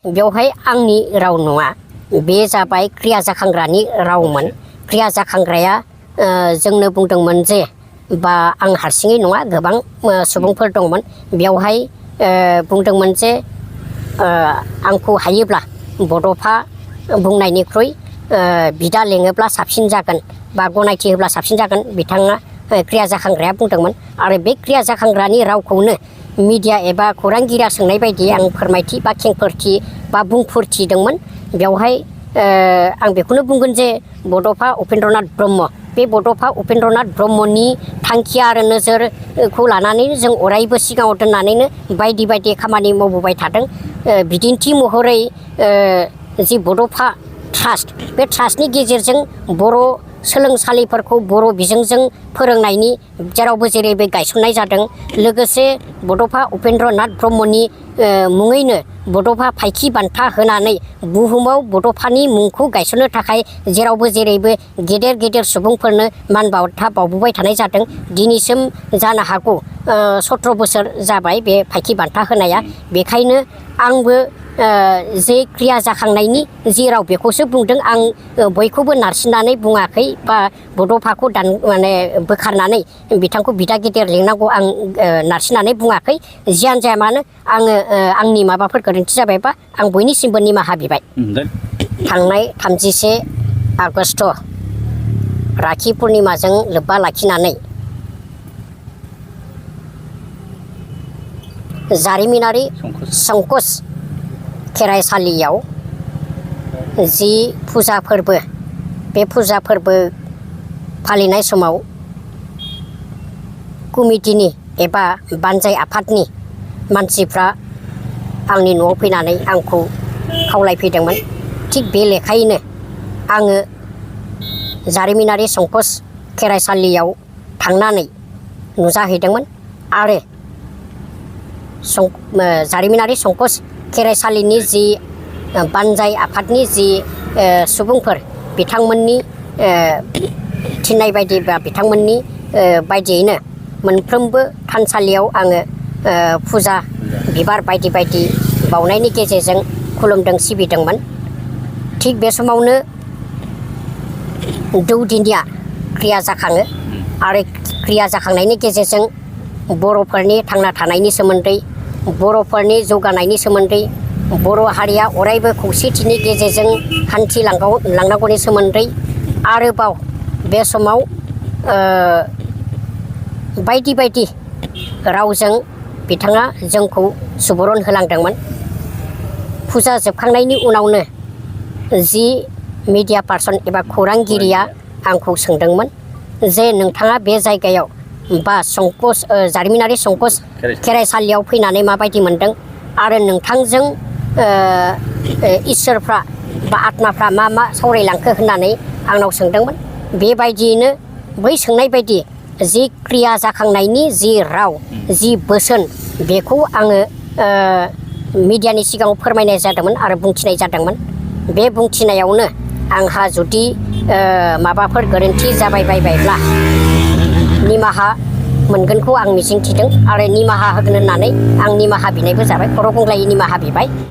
बेवहाय आंनि राव नङा बे जाबाय क्रिया जाखांग्रानि रावमोन। क्रिया जाखांग्राया जोंनो बुंदोंमोन जे बा आं हारसिङै नङा गोबां सुबुंफोर दंमोन बेवहाय बुंदोंमोन जे आंखौ हायोब्ला बड'फा बुंनायनिख्रुइ बिदा लेङोब्ला साबसिन जागोन बा गनायथि होब्ला साबसिन जागोन बिथाङा क्रिया जाखांग्राया बुंदोंमोन। आरो बे क्रिया जाखांग्रानि रावखौनो मिडिया एबा खौरांगिरिया सोंनाय बायदि आं फोरमायथि बा खेंफोरथि बा बुंफोरथिदोंमोन। बेवहाय आं बेखौनो बुंगोन जे बड'फा उपेन्द्रनाथ ब्रह्म बे बड'फा उपेन्द्रनाथ ब्रह्मनि थांखि आरो नोजोरखौ लानानै जों अरायबो सिगाङाव दोननानैनो बायदि बायदि खामानि मावबोबाय थादों। बिदिन्थि महरै जि बड'फा ट्रास्ट बे ट्रास्टनि गेजेरजों बर' सोलोंसालिफोरखौ बर' बिजोंजों फोरोंनायनि जेरावबो जेरैबो गायसननाय जादों। लोगोसे बड'फा उपेन्द्रनाथ ब्रह्मनि मुङैनो बड'फा फायखि बान्था होनानै बुहुमाव बड'फानि मुंखौ गायसननो थाखाय जेरावबो जेरैबो गेदेर गेदेर सुबुंफोरनो मान बावथा बावबोबाय थानाय जादों। दिनैसिम जानो हागौ 17 बोसोर जाबाय बे फायखि बान्था होनाया। बेखायनो आंबो जे क्रिया जाखांनायनि जि राव बेखौसो बुंदों। आं बयखौबो नारसिननानै बुङाखै बा बड'फाखौ माने बोखारनानै बिथांखौ बिदा गेदेर लिंनांगौ आं नारसिननानै बुङाखै। जियानो जाया मानो आङो आंनि माबाफोर गोरोन्थि जाबायबा आं बयनिसिमबो निमाहा बिबाय। थांनाय 31 आगस्ट राखि पुर्निमाजों लोब्बा लाखिनानै जारिमिनारि संकस खेराइसालियाव जि फुजा फोरबो बे फुजा फोरबो फालिनाय समाव कमिटिनि एबा बानजाय आफादनि मानसिफ्रा आंनि न'आव फैनानै आंखौ खावलायफैदोंमोन। थिग बे लेखायैनो आङो जारिमिनारि संकस खेराइसालियाव थांनानै नुजाहैदोंमोन आरो जारिमिनारि संकस खेराइसालिनि जि बानजाय आफादनि जि सुबुंफोर बिथांमोननि थिननाय बायदि बा बिथांमोननि बायदियैनो मोनफ्रोमबो थानसालियाव आङो फुजा बिबार बायदि बायदि बावनायनि गेजेरजों खुलुमदों सिबिदोंमोन। थिग बे समावनो दौदिनिया क्रिया जाखाङो आरो क्रिया जाखांनायनि गेजेरजों बर'फोरनि थांना थानायनि सोमोन्दै बर'फोरनि जौगानायनि सोमोन्दै बर' हारिया अरायबो खौसेथिनि गेजेरजों हान्थिलांनांगौनि सोमोन्दै आरोबाव बे समाव बायदि बायदि रावजों बिथाङा जोंखौ सुबुरुन होलांदोंमोन। फुजा जोबखांनायनि उनावनो जि मिडिया पार्सन एबा खौरांगिरिया आंखौ सोंदोंमोन जे नोंथाङा बे जायगायाव बा संकस जारिमिनारि संकस खेराइसालियाव फैनानै माबायदि मोनदों आरो नोंथांजों इसोरफ्रा बा आत्माफ्रा मा मा सावरायलांखो होननानै आंनाव सोंदोंमोन। बेबायदियैनो बै सोंनाय बायदि जि क्रिया जाखांनायनि जि राव जि बोसोन बेखौ आङो मिडियानि सिगाङाव फोरमायनाय जादोंमोन आरो बुंथिनाय जादोंमोन। बे बुंथिनायावनो आंहा जुदि माबाफोर गोरोन्थि जाबाय बायबायब्ला निमाहा मोनगोनखौ आं मिजिंथिदों आरो निमाहा होगोन होननानै आं निमाहा बिनायबो जाबाय। खर' गंग्लायै निमाहा बिबाय।